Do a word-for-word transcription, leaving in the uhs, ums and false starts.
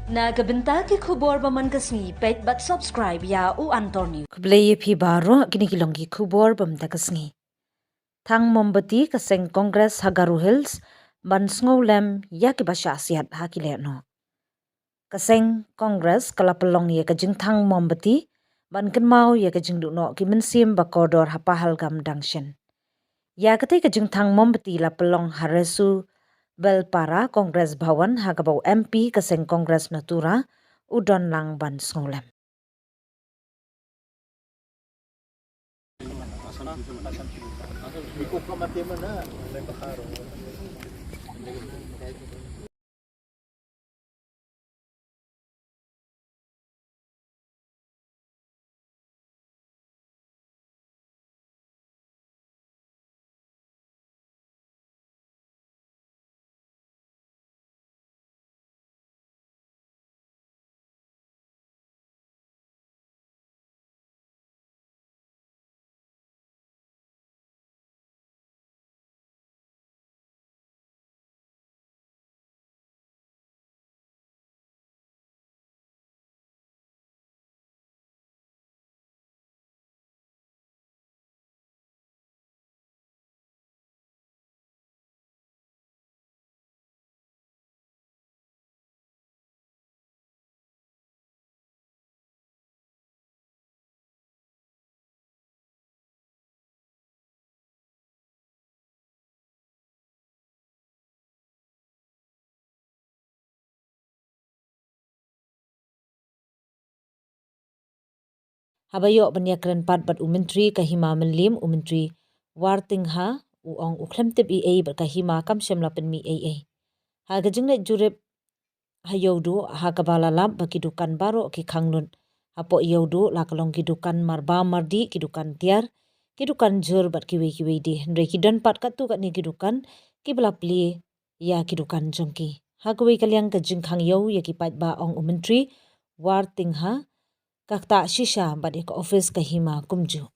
Na ka bynta ki khubor ba man ka sngi, peit bad subscribe ïa U Antor News. Khublei ïa phi baroh, kine ki long ki khubor ba man ka sngi. Thang mombati ka seng Congress ha Garo Hills ban sngewlem ïa kiba shah siat ha ki lehnoh. Ka seng Congress ka la pynlong ïa ka jingthang mombati ban kynmaw ïa ka jingduhnoh ki mynsiem ba kordor ha Pahalgam dang shen. Ïa katei ka jingthang mombati la pynlong ha Resu Belpara Congress Bhawan, ha kaba u M P ka seng Congress na Tura u don lang ban sngewlem. Haba ïoh ban ïakren pat bad u Myntri ka Hima Mylliem, u Myntri Wartingha, u ong u khlem tip ei ei bad ka Hima kam shym la pynmih ei ei. Ha ka jingleit jurip ha Ïewduh, ha kaba la lap ba ki dukan baroh ki khang lut. Hapoh Ïewduh la ka long ki dukan marbam mardih, ki dukan tiar, ki dukan jhur bad kiwei kiwei de. Hynrei ki don pat katto katne ki dukan kiba la plie ïa ki dukan jong ki. Ha kawei ka liang, ka jingkhang ïew ïa ki paidbah, ong u Myntri Wartingha, ka ktah shisha bad ïa ka ophis ka Hima kumjuh.